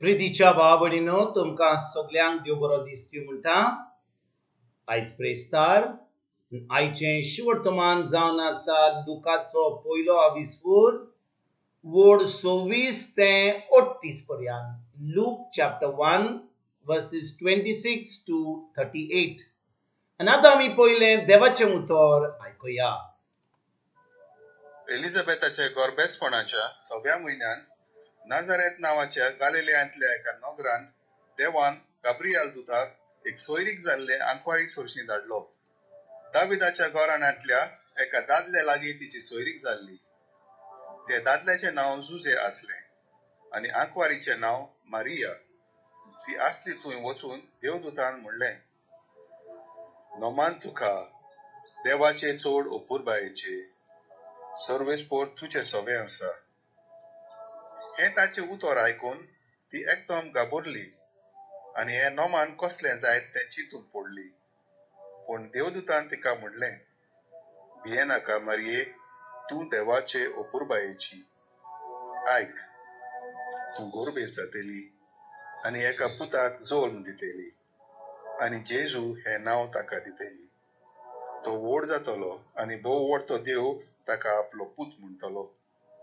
प्रितीच्या भाव भयणीनो, तुमकां सगल्यांक देव बरो दीस दिवं म्हणटा. आयज प्रेस्तार. आयचें शिवर्तमान जावन आसा लुकाचो पयलो आविस्पूर वोड 26 ते 38 पर्यंत. Luke chapter 1 verses 26 to 38. आनी आतां आमी पयलें देवाचें उतर आयकुया. एलिझाबेथाच्या गोरबेसपणाच्या सव्या म्हयन्यान नाझारेथ नांवाच्या गालिलियांतल्या एका नगरांत देवान गाब्रियाल दुताक एक सोयरीक जाल्ले आंकवारी सोरशी धाडलो. दाविदाच्या घराण्यांतल्या एका दादल्या लागीं तिची सोयरीक जाल्ली. त्या दादल्याचें नांव जुजे आसलें आनी आंकवारीचें नांव मारिया. ती आसली थंय वचून देवदूतान म्हणलें, नमान तुका, देवाचे चड अपुरबायेचे, सर्वेस्पोर तुजें सवें आसा. हें ताचें उतर आयकून ती एकदम घाबरली आनी हें नमान कसलें जायत तें चिंतूंक पडली. पूण देवदूतान तिका म्हणलें, भियेनाका मारये, तूं देवाचे अपुरबायेची. आयक, तूं गोरबेज जातली आनी एका पुताक जल्म दितली आनी जेजू हें नांव ताका दितली. तो व्हड जातलो आनी भोव व्हडतो देव ताका आपलो पूत म्हणटलो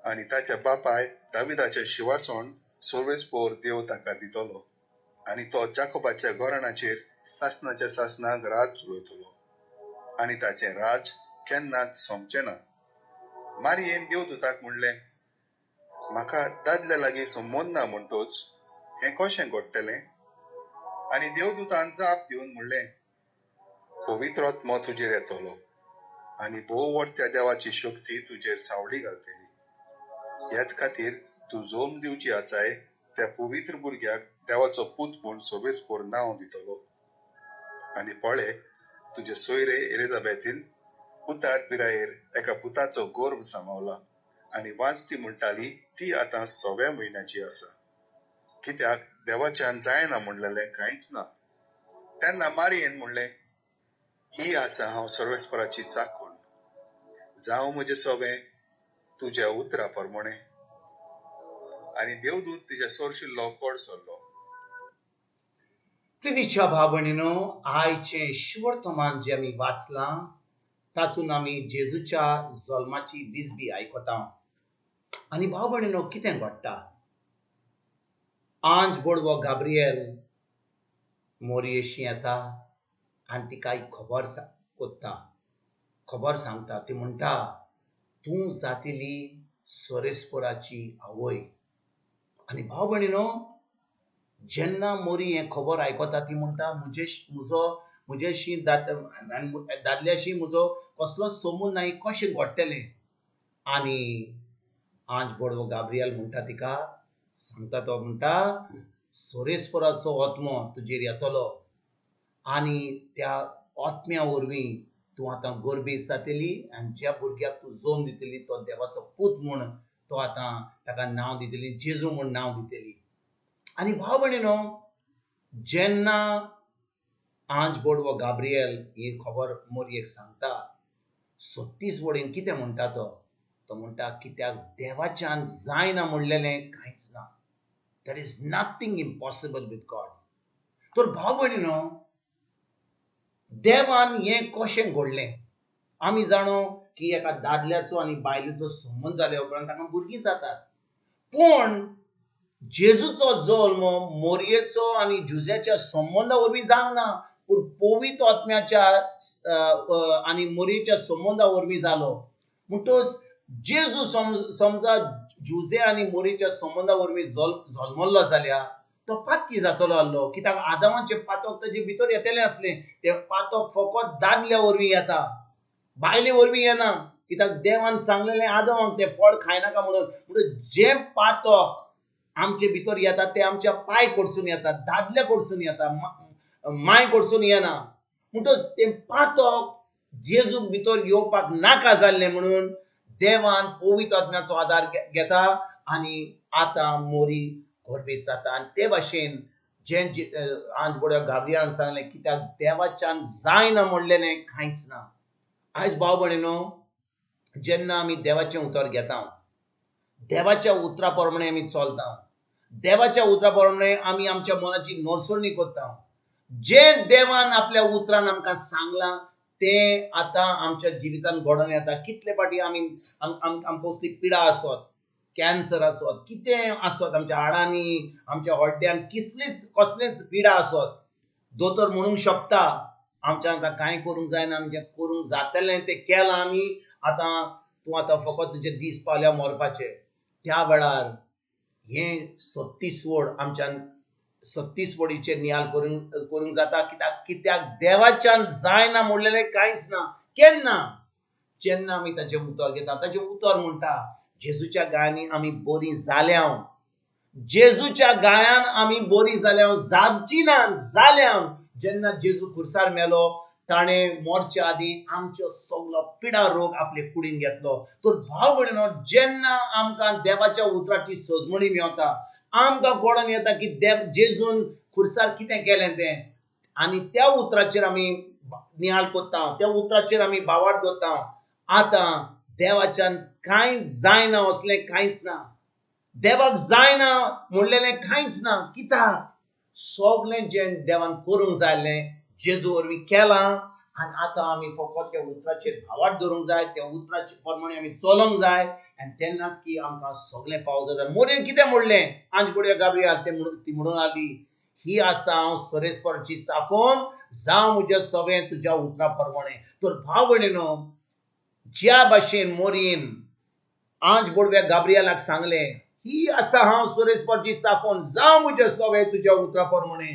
आनी ताच्या बापाय दाविदाचें शिवासण सर्वेस्पोर देव ताका दितलो आनी तो जाकोबाच्या घराण्याचेर सासणाच्या सासणाक राज चलयतलो आनी ताचें राज केन्नाच सोंपचें ना. मारियेन देवदूताक म्हणलें, म्हाका दादल्या लागीं संबंद ना म्हणटोच हें कशें घडटलें? आनी देवदूतान जाप दिवन म्हणलें, पवित्र आत्मो तुजेर येतलो आनी भोव व्हडत्या देवाची शक्ती तुजेर सावळी घालतली. ह्याच खातीर तूं जल्म दिवची आसाय त्या पवित्र भुरग्याक देवाचो पूत म्हूण सोबेस्पोर नांव दितलो. आनी पळे, तुजे सोयरे एलिझाबेथीन पुतार पिरायेर एका पुताचो गर्भ सांबावला आनी वांचती म्हणटाली ती आतां सव्या म्हयन्याची आसा. कित्याक देवाच्यान जायना म्हणलेलें कांयच ना. तेन्ना मारियेन म्हणलें, ही आसा हांव सर्वेस्पराची चाकून, जावं म्हजें सोबें तुज्या उतरा प्रमाणें. आनी देवदूत तिच्या सोरशिल्लो कोड सरलो. प्रितीच्या भाव भयणीनो, आयचें शिवर्तमान जें आमी वाचलां तातूंत आमी जेजूच्या जल्माची विजबी आयकता. आनी भाव भयणीनो, कितें घडटा? आंज बोडवो गाब्रियल मोरयेशी येता आनी तिका एक खबर कोत्ता, खबर सांगता. ती म्हणटा, तूं जातली सोरेस्पोराची आवय. आनी भाव भयणीनो, जेन्ना मोरी हें खबर आयकता ती म्हणटा, म्हजो म्हजेशी दादल्याशी म्हजो कसलोच संबंद ना, कशें घडटलें? आनी आंज बोडवो गाब्रियल म्हणटा तिका, सांगता, तो म्हणटा, सोरेस्पराचो आत्मो तुजेर येतलो आनी त्या आत्म्या वरवीं तूं आतां गोरबेज जातली आनी ज्या भुरग्याक तूं जल्म दितली तो देवाचो पूत म्हूण तो आतां ताका नांव दितली, जेजू म्हूण नांव दितली. आनी भाव भयणीनो, जेन्ना आंज बोडवो गाब्रियल ही खबर मोरयेक सांगता, 36 वडीन कितें म्हणटा तो? तो म्हणटा, कित्याक देवाच्यान जायना म्हणलेलें कांयच ना. There is nothing impossible with God. तर भाव भयणीनो, देवान हें कशें घडलें? आमी जाणो की एका दादल्याचो आनी बायलेचो संबंद जाल्या उपरांत तांकां भुरगीं जातात. पूण जेजूचो जल्म मोरयेचो आनी जुज्याच्या संबंदा वरवीं जावंक ना, पूण पवित्र आत्म्याच्या आनी मोरयेच्या संबंदा वरवीं जालो. म्हणटच जेजू समजा जुजे आनी मोरयेच्या संबंदा वरवीं जल्मल्लो जाल्यार तो पातकी जातलो आसलो. कित्याक आदामाचें पातक ताजे भितर येतलें आसलें. तें पातक फकत दादल्या वरवीं येता, बायले वरवीं येना. कित्याक देवान सांगलेलें आदामाक तें फळ खायनाका म्हणून. म्हणून जें पातक आमचे भितर येता तें आमच्या पाय कडसून येता, दादल्या कडसून येता, माय कडसून येना. म्हणटच तें पातक जेजूक भितर येवपाक नाका जाल्लें म्हणून देवान पवित्र आत्म्याचो आदार घेता आनी आतां मोरी गोरबेज जाता. आनी ते भाशेन जें आंज बोड्या गाब्रियलान सांगलें, कित्याक देवाच्यान जायना म्हणलेलें कांयच ना. आयज भाव भयणीनो, जेन्ना आमी देवाचें उतर घेता, देवाच्या उतरा प्रमाणे आमी चलता, देवाच्या उतरा प्रमाणे आमी आमच्या मनाची नोरसणी करता. जें देवान आपल्या उतरान आमकां सांगलां तें आतां आमच्या जिवितान घडोवन येता. कितले फावटी आमी आमकां कसली पिडा आसत, कॅन्सर आसत, कितें आसत, आमच्या हाडांनी, आमच्या हड्ड्यान किसलीच कसलेच पिडा आसत, दोतोर म्हणूंक शकता आमच्यान आतां कांय करूंक जायना, आमचें करूंक जातलें तें केलां आमी, आतां तूं आतां फकत तुजे दीस पावल्या मरपाचे. त्या वेळार हें 36 वड आमच्यान 36 वडीचेर नियाल करूंक जाता. कित्याक कित्याक देवाच्यान जायना म्हणलेलें कांयच ना. केन्ना? जेन्ना आमी ताचें उतर घेता. ताचें उतर म्हणटा जेजूच्या गायांनी आमी बरी जाल्या, जेजूच्या गायान आमी बरी जाल्या, जावची ना जाल्या. जेन्ना जेजू खुर्सार मेलो ताणें मरच्या आदीं आमचो सगलो पिडा रोग आपले कुडीन घेतलो. तर भाव भयणीनो, जेन्ना आमकां देवाच्या उतराची सजमणी मेवता, आमकां कळोन येता की देव जेजून खुर्सार कितें केलें तें, आनी त्या उतराचेर आमी नियाल करता, त्या उतराचेर आमी भावार्थ दवरता. आतां देवाच्यान कांय जायना असलें कांयच ना, देवाक जायना म्हणलेलें कांयच ना. कित्याक सगलें जें देवान करूंक जाय आसलें जेजू वरवीं केलां, आनी आतां आमी फकत त्या उतराचेर भावार्थ दवरूंक जाय, त्या उतराचे प्रमाणे आमी चलोंक जाय, आनी तेन्नाच की आमकां सगलें फावो जाता. मोरयेन कितें म्हणलें आंज बुडया गाब्रियाल, तें ती म्हणून आसली, ही आसा हांव सरेस्परची चाकोन, जावं म्हज्या सगळें तुज्या उतरा प्रमाणे. तर भाव भयणीनो, ज्या भाशेन मोरयेन आंज बोडव्या गाब्रियालाक सांगलें, ही आसा हांव सुरेशपरची चाकोन, जावं म्हज्या सगळें तुज्या उतरा प्रमाणे,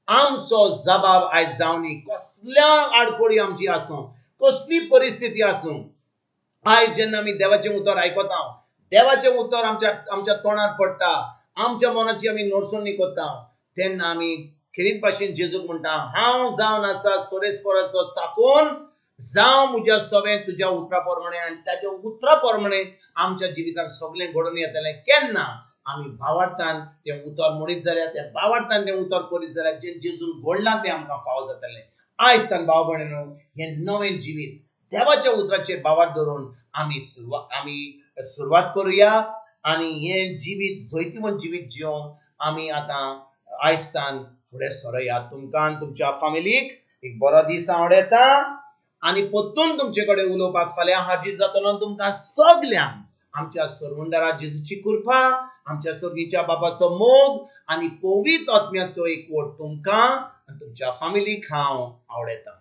आमचो जबाब आयज जावनी. कसल्या आडखळी आमची आसूं, कसली परिस्थिती आसूं, आयज जेन्ना आमी देवाचें उतर आयकता, देवाचें उतर आमच्या आमच्या तोंडार पडटा, आमच्या मनाची आमी नोरसणी करता, तेन्ना आमी खेरीत भाशेन जेजूक म्हणटा, हांव जावन आसा सोरेस्पराचो चाकोन, जावं म्हज्या सगळें तुज्या उतरा प्रमाणे. आनी ताच्या उतरा प्रमाणे आमच्या जिवितान सगळें घडोवन येतलें. केन्ना आमी भावार्थान तें उतर म्हणीत जाल्यार, त्या भावार्थान तें उतर करीत जाल्यार, जें जेजून घडलां तें आमकां फावो जातलें. आयज तान भाव भयणीनो, हें नवें जिवीत देवाच्या उतराचेर भावार्थ धरून आमी सुरवात करुया, आनी हें जिवीत जैतिवंत जिवीत जिवन आमी आतां आयज तान फुडें सरोया. तुमकां आनी तुमच्या फामिलीक एक बरो दीस आवडटा, आनी परतून तुमचे कडेन उलोवपाक फाल्यां हाजीर जातलो. तुमकां सगल्यांक आमच्या सरवंडरा जेजूची कृपा, आमच्या सर्गीच्या बाबाचो मोग आनी पवित्र आत्म्याचो एकवट तुमकां आनी तुमच्या फामिलीक हांव आवडटा.